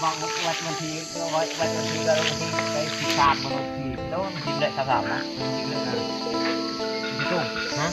ວັດວັນທີ ວັດວັນທີ ວັນທີໄປສິບສາມ ວັນທີ ແລ້ວວັນທີໄດ້ຊາວສາມນະ ສິບເດືອນນະ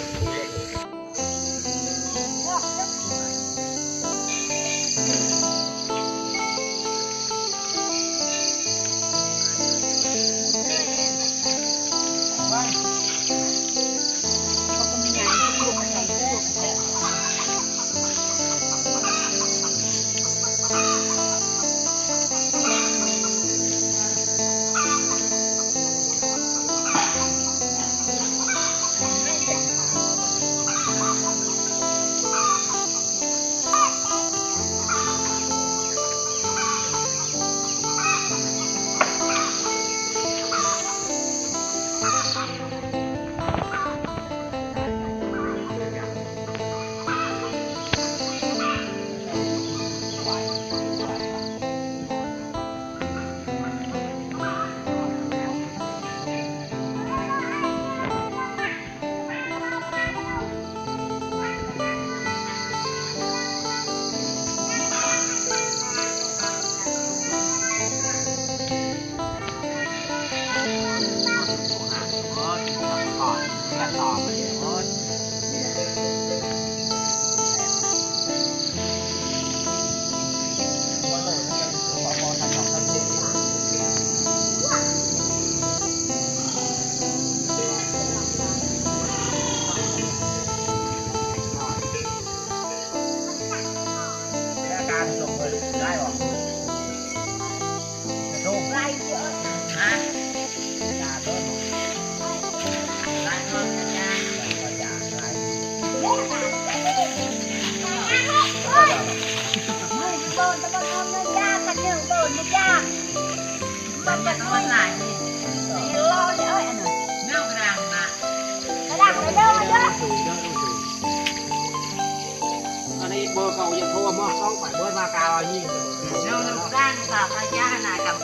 ອັນນີ້ເບີເກົ່າຍັງໂທມາສອງໄປເບີມາກາວນີ້ ເຈົ້າ ເຈົ້າ ເຈົ້າ ເຈົ້າ ເຈົ້າ ເຈົ້າ ເຈົ້າ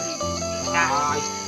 ເຈົ້າ